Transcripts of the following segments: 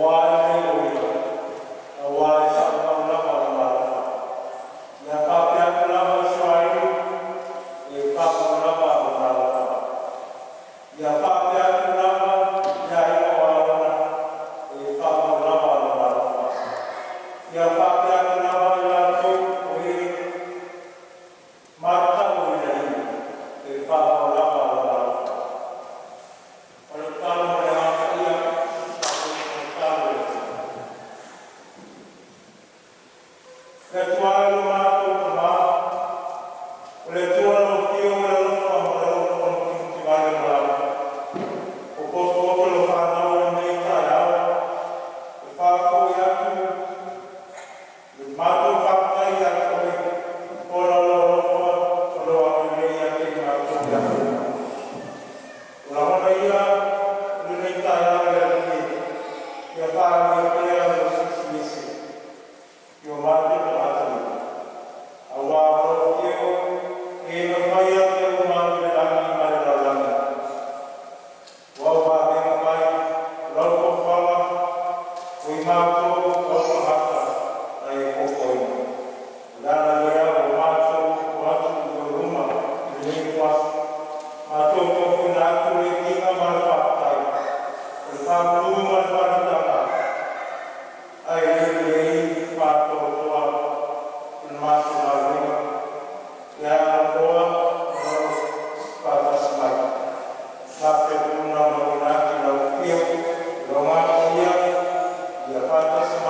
Aua lelei o Ia, aua e faamau lava Lona alofa. Ia faapea atu lava Isaraelu, e faamau lava Lona alofa. Ia faapea atu lava le aiga o Arona, e faamau lava Lona alofa. Ia faapea atu lava i latou o e matatau i le Alii, e faamau lava Lona alofa. O le tatalo ma le agaga paia, tatou tatalo i le Atua. Le Atua e lo matou Tama, o le Atua lau Afio ma le alofa ma le mutimutivale o malama, ua potopoto lau fanau i lenei taeao e faafoi atu le matou faafetai ia te Oe ona o Lou alofa ma Lou agalelei ia te i matou i aso uma. O lagona ia i lenei taeao le Alii e, ia faaalia pea Lou Silisiliese i o matou tagata aua o lau Afio e na faia mea uma i le lagi ma le lalolagi. O au avega fai, o lau fofoga, o i matou o au tagata na e fofoina. O le ala lea ua matou o atu i ou luma i lenei ituaso, matou te ofoina atu le viiga ma le faafetai, o le faamalu ma le faaaliitama, ae le lelei faatoatoa i le matou galuega e aganoa ma lou faatasi mai. Matou te tumauina atu i lau Afio, Lou Agaga Paia ia faatasi.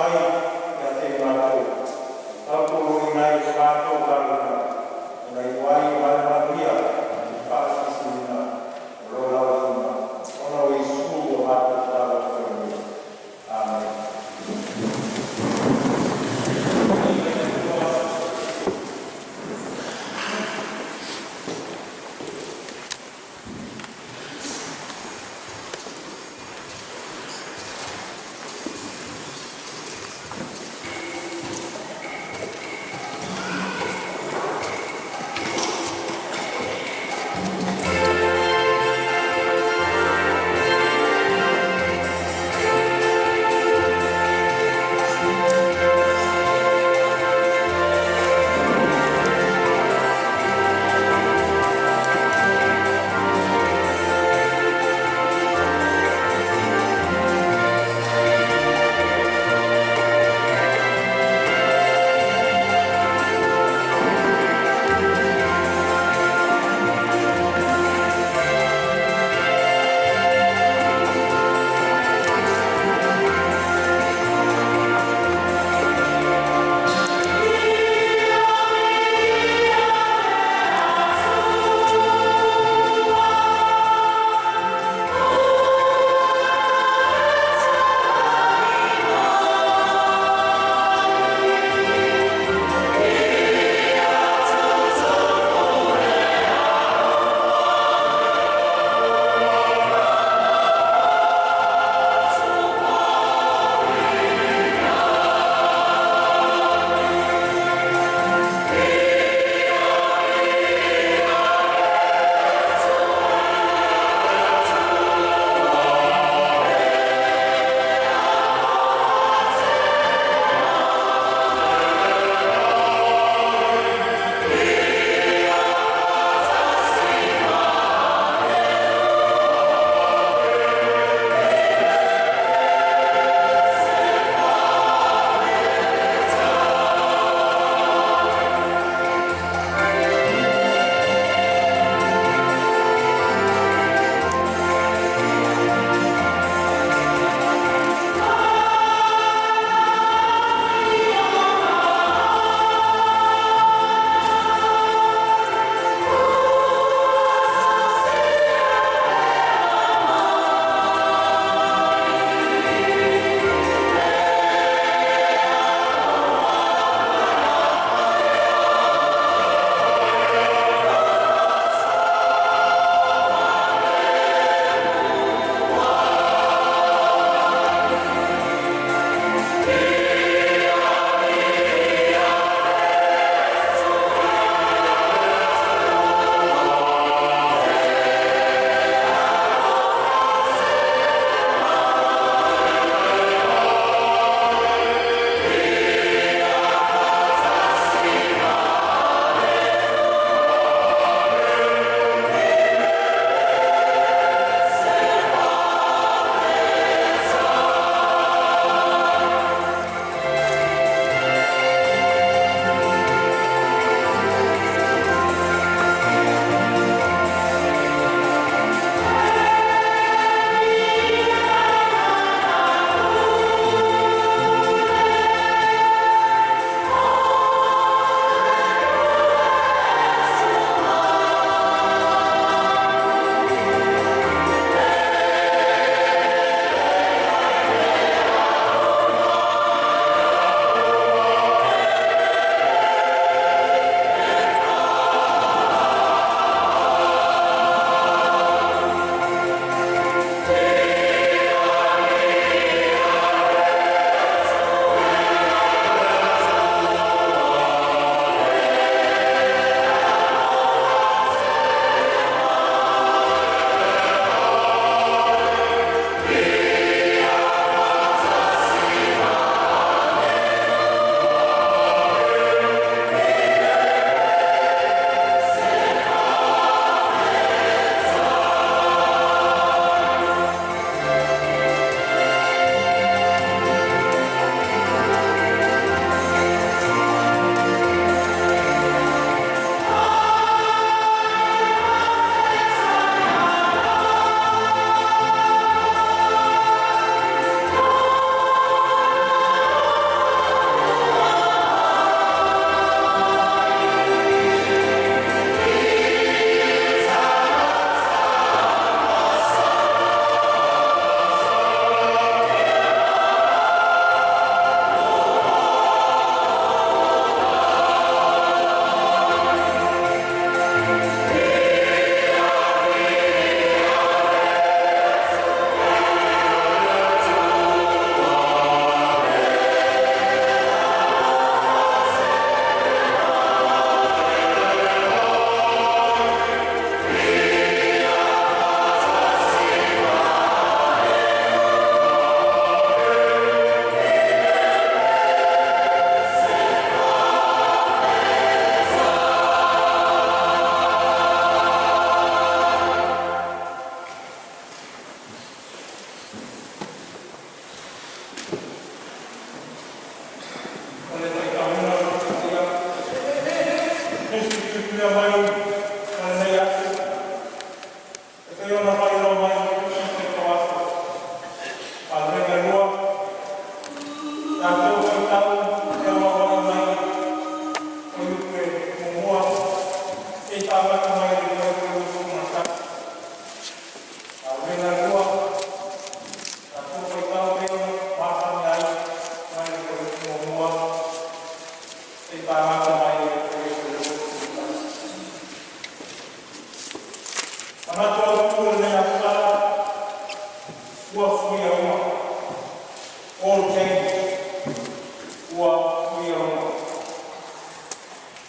Ua tuialoga.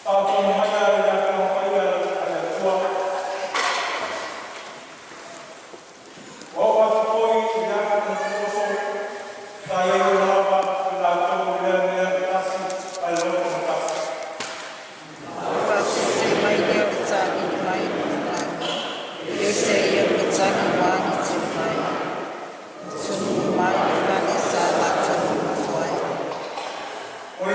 Faafofoga mai le Afioga Paia a le Atua, ua oo atu foi i le aso Toonofo sa i ai lava i latou i lea mea e tasi ae loto gatasi. Ona faasilasila mai lea o le ta'alili mai o lagi, e le o se ia o le tagi ua agi tele mai, na tunu'u mai le fale sa latou nonofo ai. O le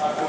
Lord.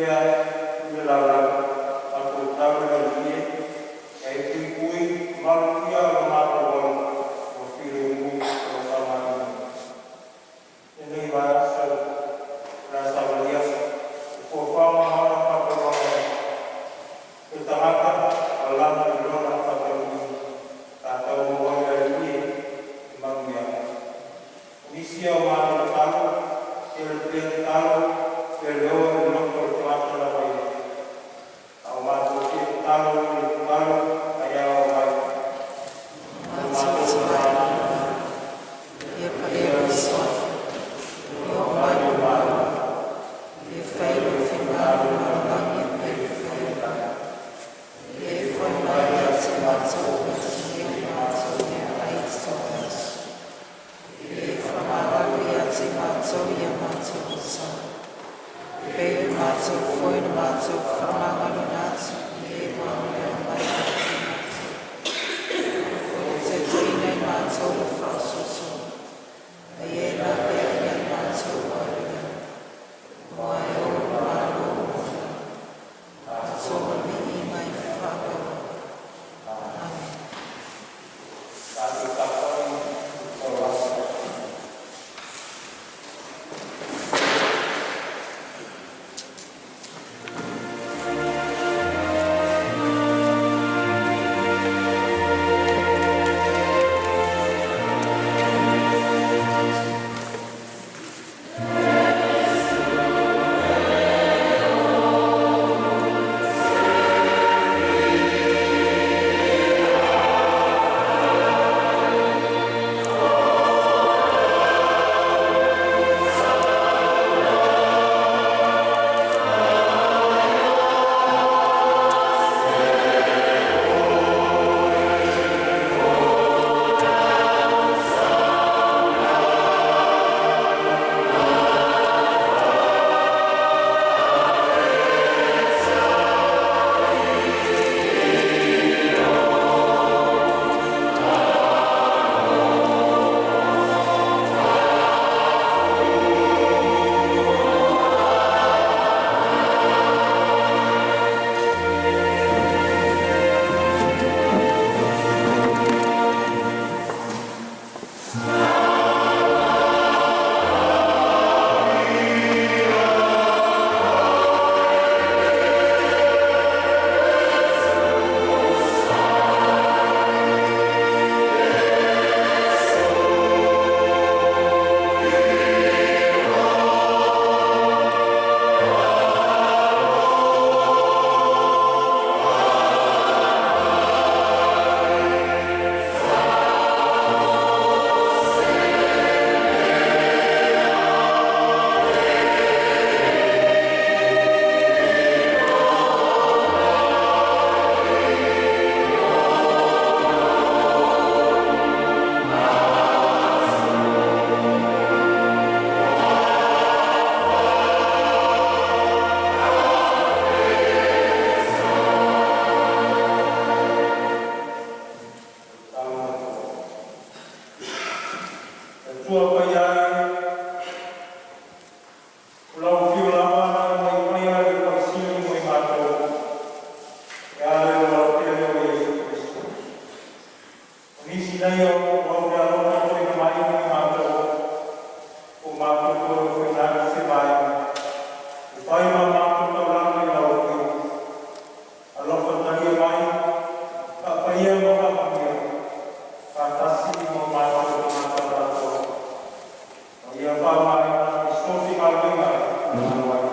Lea i le lalolagi, matou tatalo le Alii e, ia e puipui ma malutia lo matou ola ma filemu i lau faamanuiaga. I lenei vaiaso o le a savalia i foafoaga ma ala faavavau e le tagata ma lana miliona faataunuuina, tatou maua ai le Alii e le manuiaga. O nisi a matou tatalo, ia le tatalo ia leoa le loto o le tagata lava ia, a o matou fia tatalo i le tatalo a ia ao mai o Matou matou te tama Ia paia lou suafa, ia oo mai lou Malo, ia faia lou finagalo i le lalolagi e pei ona faia i le lagi. Ia e foi mai ia te matou le aso nei o matou meaai i so aso. Ia e faamagalo ia te matou ia matou fasala, e pei ona matou foi na matou faamagaloina atu i e ua agaia mai ia te matou. Aua foi ne taitaiina i matou i le faasoasoaina, a ia e laveai ia i matou mai le lē. Aua e ou le Malo, atoa ma le viiga e faavauvau. Amene. Tatou tapuai i le. Atua Paia e, o lau afio lava na e aumai paia le Matai Sili mo i matou, e ala i lou alofa o Iesu Keriso. O nisi nei o lau meaalofa ua tuuina mai mo i matou, ua matou toe ofoina atu se vaega, e fai ma matou taulaga i lau Afio. Alofa talia mai, faapaia ma faamanuia, faatasi ma o matou tagata tapuai. Ma ia faaaogaina i so o se galuega e finagalo ai.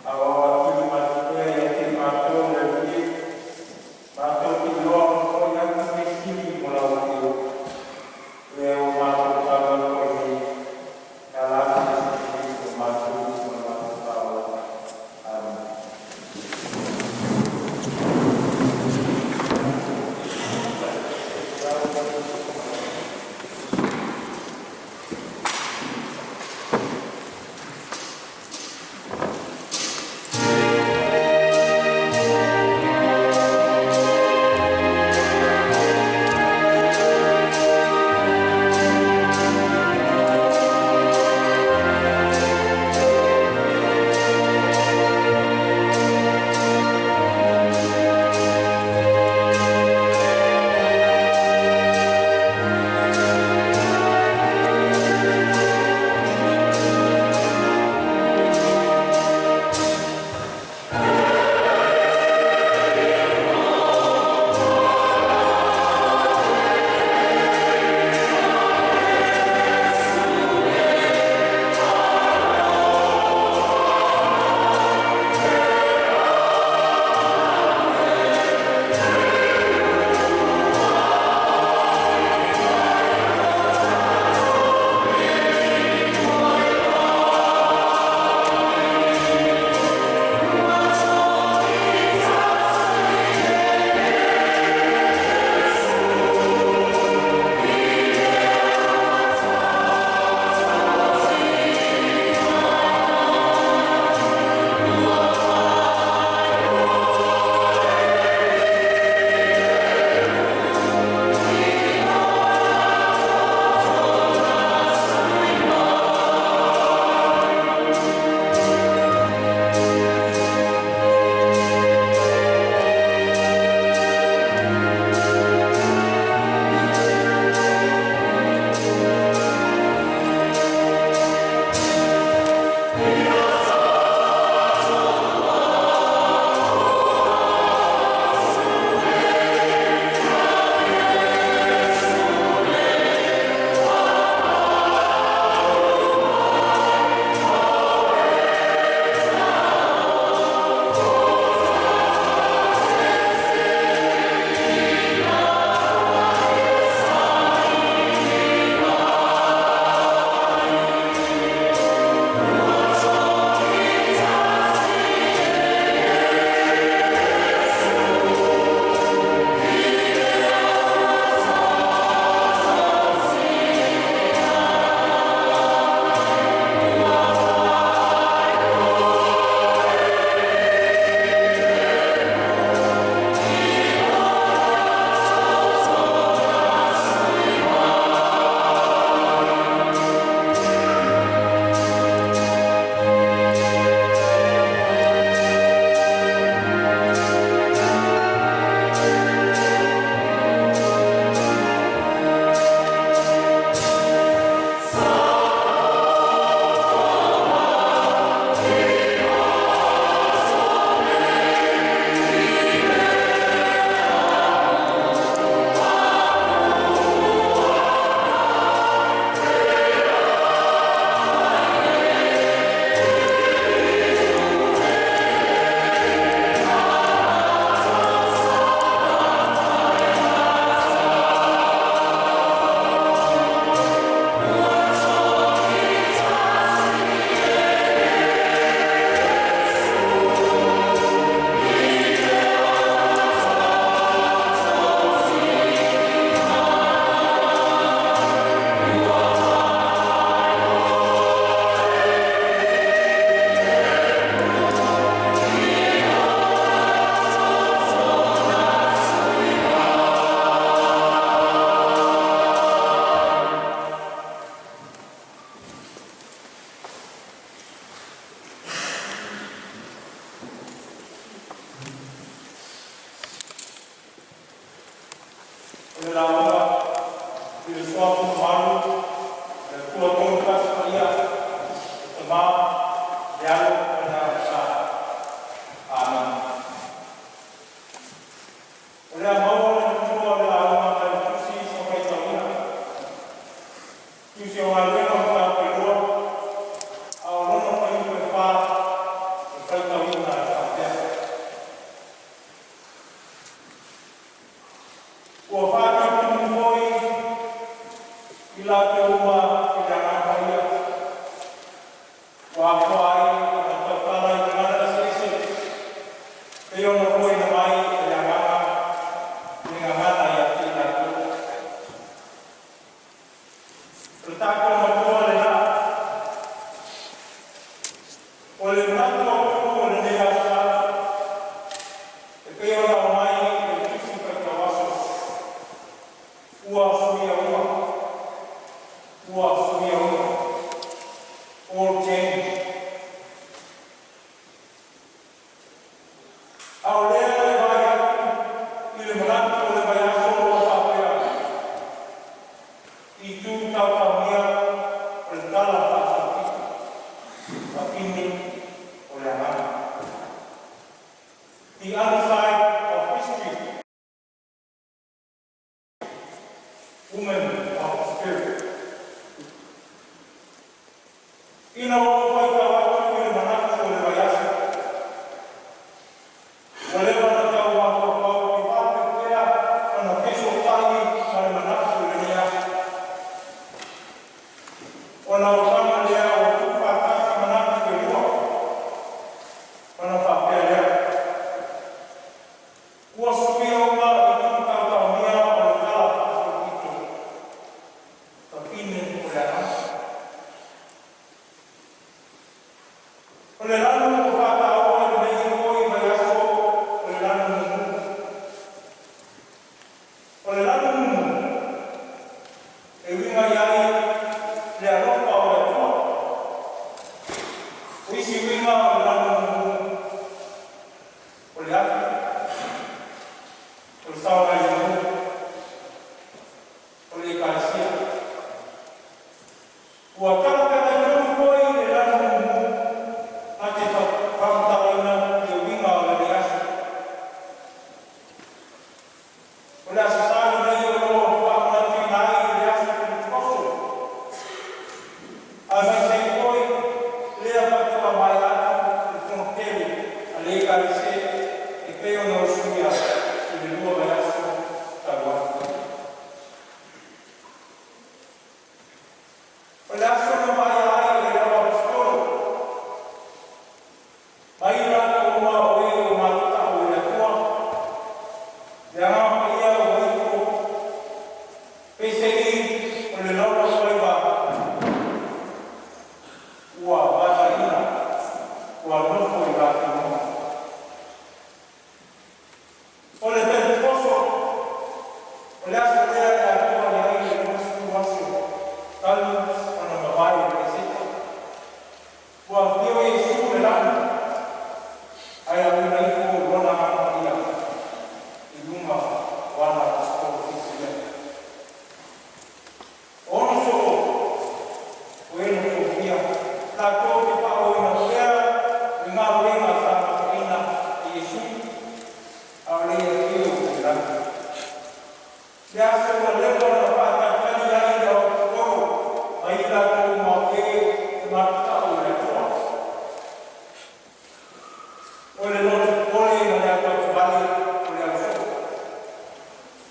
Aoao atili pea ia te i matou le Alii e, matou te iloa ona fo'i atu mea sili mo lau Afio, lea ua matou tatalo atu ai nei, e ala atu i Iesu Keriso o matou ma le matou Faaola. O le lauga i le Suafa mamalu o le Atua Tonu Tasi Paia, le Tama, le Alo ma le Agaga Sa. Amene. O le a maua e le Nofoa le lauga mai le Tusi sa faitauina, Tusi o Galuega Mataupu e lua, a o lona fuaiupu e 4 e faitauina e faapea: Ua faatumutumu foi i latou uma i le Agaga Paia, ua afua ai ona tautala i gagana eseese e pei ona fofoina mai e le Agaga le gagana ia te i latou. O le tatou Matua lena. O le manatu autu o lenei aso Sa, e pei ona aumai i le Tusi Faitau Aso, ua suia uma, ua suia uma. All change. A o lea e vaai atu i le manatu o le vaiaso ua faapea, itu taotaomia o le Tala Faasolopito, Fafine o le Agaga. The other side of history, woman of the spirit. Ina ua ou faitau atu i le manatu o le vaiaso, ua leva ona tau mafaufau pe faapefea ona fesootai ma le manatu o lenei aso. Ona ou tago lea ua tuufaatasi manatu e lua, ona faapea lea, ua suia uma itu taotaomia o le Tala Faasolopito, Fafine o le Agaga. O le lanu ua faataua i lenei foi vaiaso o le lanu mumu. O le lanu mumu, e uiga i ai le alofa o le Atua. O isi uiga o le lanu mumu, o le afi, o le saogalemu, o le ekalesia. Ua talafeagai tonu foi le lanu mumu na te faamatalaina le uiga o lenei aso. O le aso Sa lenei o lo o faamanatuina ai le aso Penetikoso, aemaise ai foi lea faatoa maea atu le fono tele a le Ekalesia e pei ona usuia i le 2 vaiaso talu ai. O le aso na vaaia ai e le auaposeitolo, mai i latou uma o e ua matatau e le Atua, le Agaga Paia ua ifo peiseai o le laulauaiva ua vaevaeina ua nofo i latou uma. O le Penetikoso, o le aso lea e atoa i ai le 20 aso talu ona mavae le Peseta. Ua afio Iesu i le lagi, ae auina ifo lona Agaga Paia i luga o ana aposetolo filifilia. O ona soo, o e na tofia, latou te faaauauina pea le galuega sa amataina e Iesu, a o le i afio i le lagi. Le aso ua leva ona faatalitali ai le auaposeitolo ma i latou uma o e matatau e le Atua. O le loto popole ma le atuatuvale o le ausoo.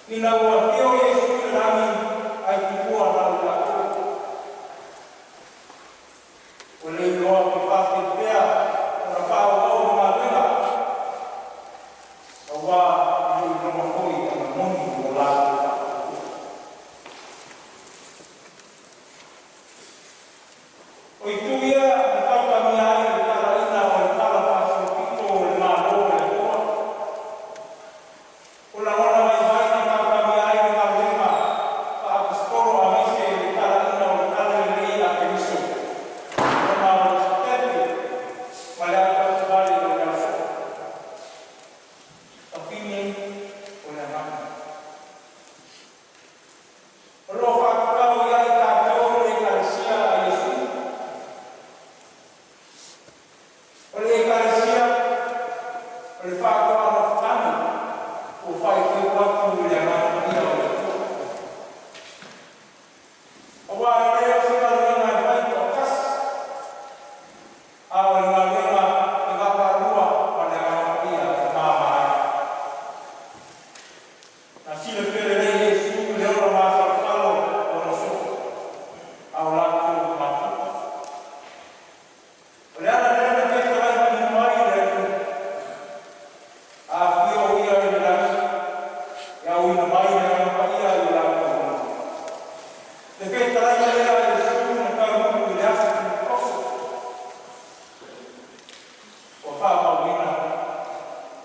Ina ua afio Iesu i le lagi ae tuua na o i latou. O le iloa pe faapefea ona faaauau le galuega, auā e le o iloga foi ona moni lo latou faatuatua. O itu ia na taotaomia ai le talaina o le Tala Faasolopito o le Malo. O le faatoa alofatagi ua faaipoipo atu i le Agaga Paia o le Atua. Auā e le o se galuega e fai toatasi, a o le galuega e vaavaalua ma le Agaga Paia e mama ai. Na silafia lelei e Iesu le ola masalosalo o ona soo a o latou mafuta. O le ala lea na fetalai maliu ai le Alii, a afio o Ia i le lagi, e auina mai le Agaga Paia i o latou uma. Le fetalaiga lea a Iesu na taunuu i le aso Pentekoso ua faamauina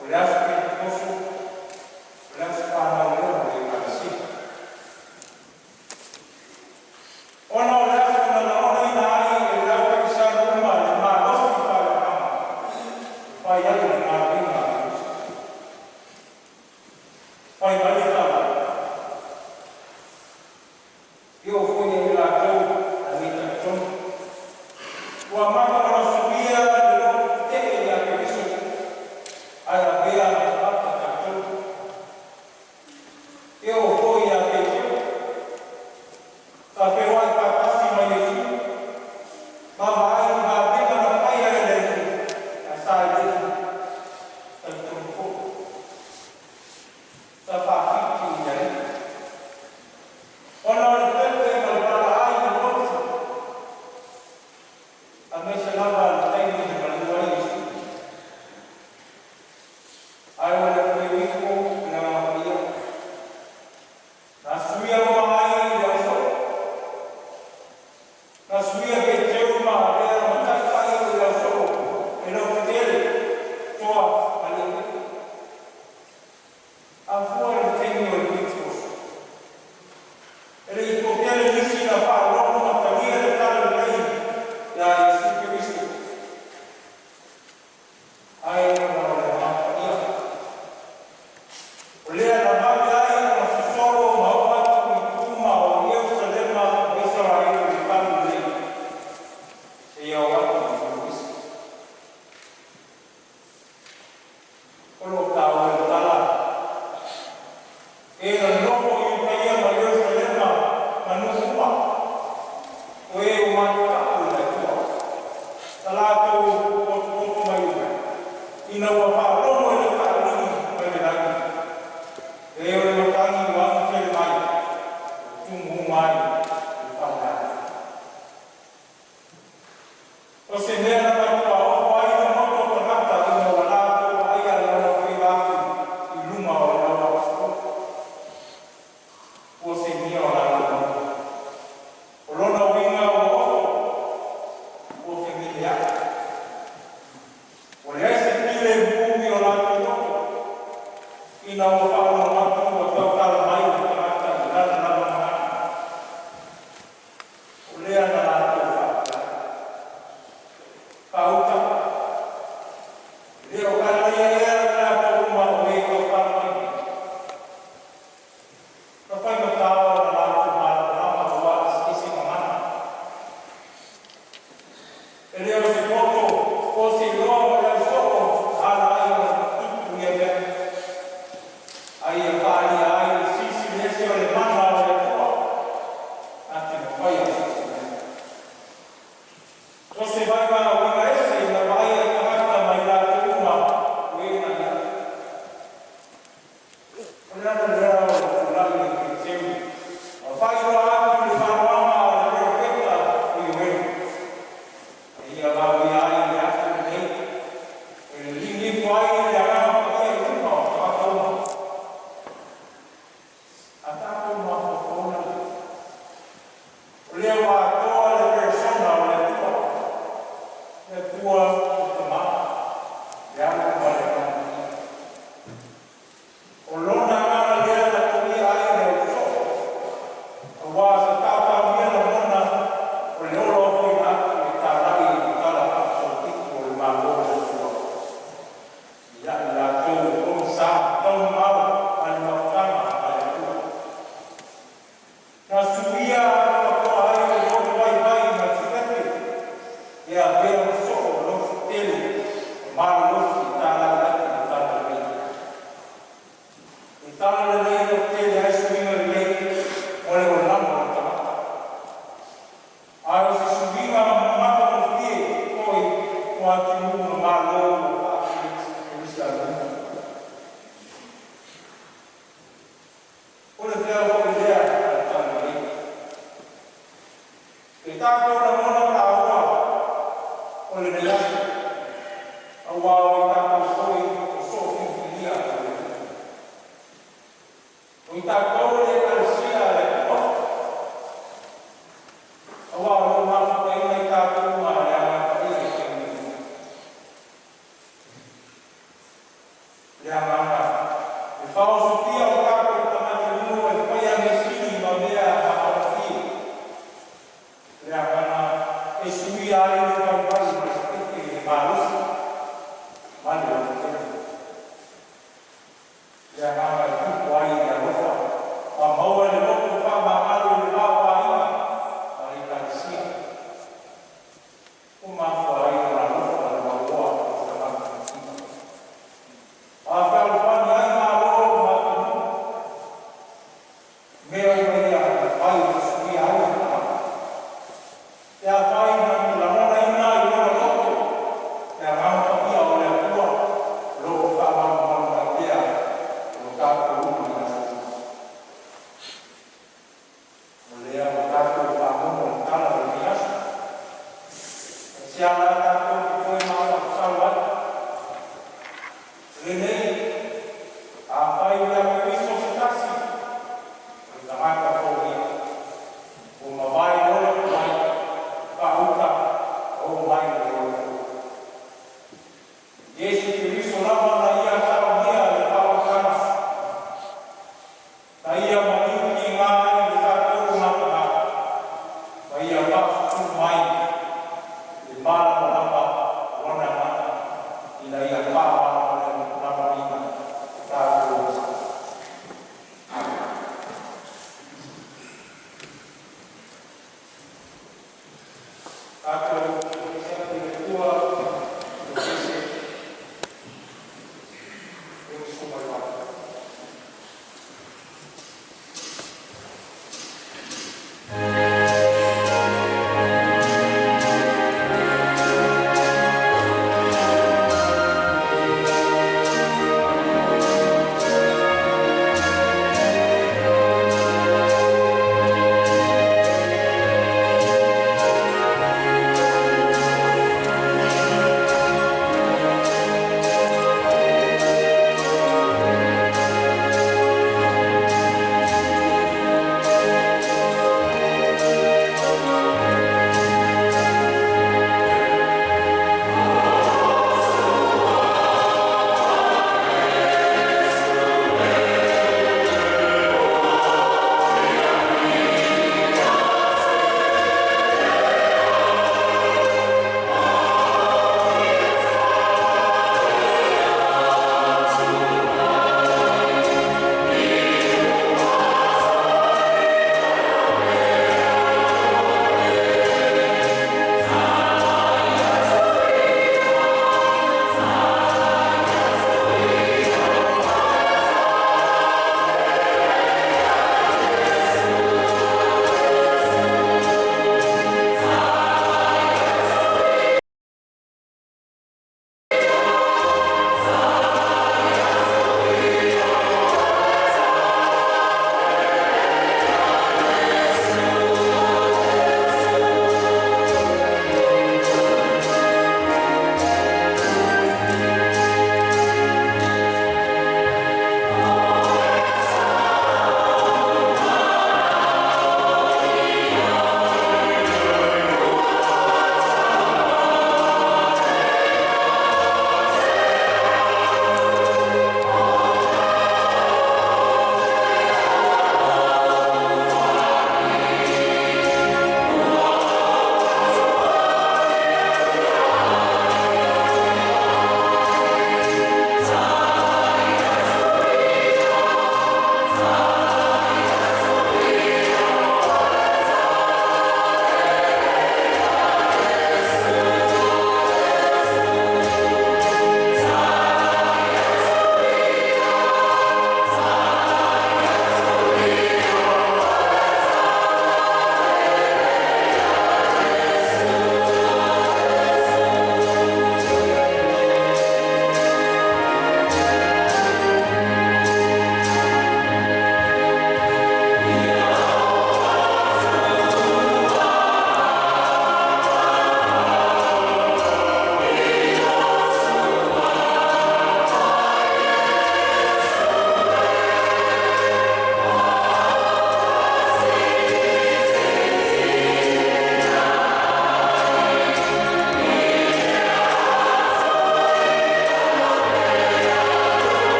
o le aso Pentekoso o le aso fanau lea o le Ekalesia. Ona o le aso na lagonaina ai e le aufaikerisiano uma le malosi faale-agaga e fai ai le galuega a Keriso. Fai mai le tala, e oo foi ia i latou na le talitonu. Ua amata ona suia le lototetee ia Keriso ae avea ma tagata talitonu. E oo foi ia Petelo, sa feoai faatasi ma Iesu, ma vaai i vavega na faia e le Alii, ae sa le i talitonu foi. Sa faafiti i le Alii. Ona o le pepe ma le valaai i le lotu, aemaise lava le taimi na maliu ai Iesu. Ae ua le afio ifo le Agaga Paia, na suia uma ai le ausoo. Na suia Peteu ma avea ma taitai o le ausoo e lautetele toa ma le afua i le taimi o le Pentekoso. E le i toatele nisi na faalogo ma talia le talalelei ia Iesu Keriso. Ae ona o le Agaga Paia. O lea na vave ai ona sosolo ma oo atu i tuma o Ierusalema ma Isaraelu le talalelei seia oo atu i Foenisi. O lo o taua i le tala, e na nonofo i Iutaia ma Ierusalema ma nuu uma, o e ua matatau i le Atua. Sa latou potopoto mai uma, ina ua faalogo i le taaliga mai le lagi, e o le matagi ua agitele mai, tumu uma ai le faleale. O se mea na matua ofo ai le loto o tagata ina ua latou vaaia lona faiva atu i luga o le auapositolo. Ua sinia o latou loto. O lona uiga ua ofo, ua fegeleai. Ua leai se filemu i o latou loto, ina ua faalogo atu ua tautala mai le tagata i lana lava gagana. O lea na latou faapea ai. Pauta, e le o Galilaia ea i latou uma o e tautala mai nei. Na faigata ona latou malamalama ua eseese gagana. E le o se poto o se iloa o le ausoo na ala ai ona tutupu ia mea. Ae ia faaalia ai le silisili ese o le mana o le Atua na te mafaia so o se mea. O se vaega uiga ese na vaaia e tagata mai latou uma o e na i ai. O le ala lea o le tulai o Peteu, ma faailoa atu le fanoaga o le perofeta o Ioeli. E ia vavia ai le aso lenei, e liligi ifo ai le Agaga Paia i luga o tagata uma. A tatou mafaufauga, o lea ua atoa le persona o le Atua, le Atua o Tama, le Alo ma le Agaga Paia. O lona agaga lea na toia ai le ausoo, auā se taotaomia lagona o le ola ofoina atu e talai i le tala faasolopito o le Malo o le Atua. Ia i latou e pogisa taumamao ma le mafutaga a le Atua. Na suia atoatoa ai le loto vaivai ma le fefe, e avea ma soo lototetele ma malolosi. Tatou foi o soo filifilia e le Atua. O i tatou o le Ekalesia a le Atua, auā o lo o mafutaina i tatou ma le Agaga Paia i taimi uma. Le agaga e faaosofia o tatou tagatanuu e faia measili ma mea matagofie. Le agaga e suia ai le vaivai ma le fefe i le malosi ma le lototele. Le agaga e tupu ai le alofa ma maua le loto faamagalo i le va o aiga ma ekalesia. Ua mafua ai ona alofa le lauoa i tagata mativa. A fealofani ai malo ma atunuu, mea uma ia e mafai ona suia ai le tagata pe afai na te lagonaina i lona loto le Agaga Paia o le Atua o lo o faamalumalu mai pea mo tatou uma i aso uma. O lea ua tatou fagogo i le tala o lenei aso. Aisea la tatou te toe masalosalo ai? Lenei, afai o ia Keriso se tasi, o le tagata fou ia. Ua mavae le ola tuai, faauta ua oo mai le ola fou. Iesu Keriso lava na Ia taogia e le faaolataga, na Ia maliu tiga ai le tatou mataga, ma Ia faasusulu mai i le malamalama o Lona agaga, ina ia faamalamalamaina o tatou uma. Tatou faitalia le Atua e usu mai ai.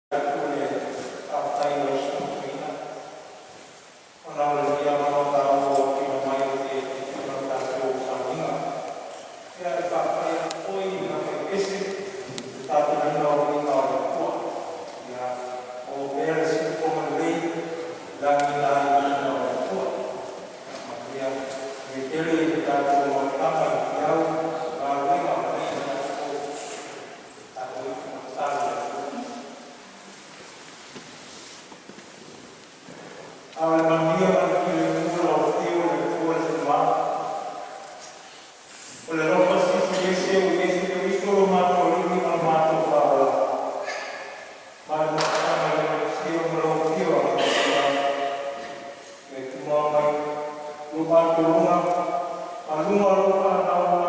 Atu le faafetai i lau Susuga Toeaina ona o le avanoa taua ua tuuina mai e faaauau ai le tatou sauniga. Ia, e faafetai atu foi i tagata eseese i le tapenaina o viiga o le Atua. Ia maua pea le siufofoga lelei e lagilagia ai le viiga o le Atua. Ia manuia tele le tatou mafutaga i feau ma galuega o lenei aso fou. Tatou ifo ma tatalo i le Atua. A o le manuia ma le filemu i lau afio le Matua le Tama, o le alofa silisili ese ua Iesu Keriso lo matou Alii ma lo matou Faaola, ma le mafutaga limagatasia ma lau Afio Agaga Paia, ia tumau mai lo matou luga ma luga o lau fanau.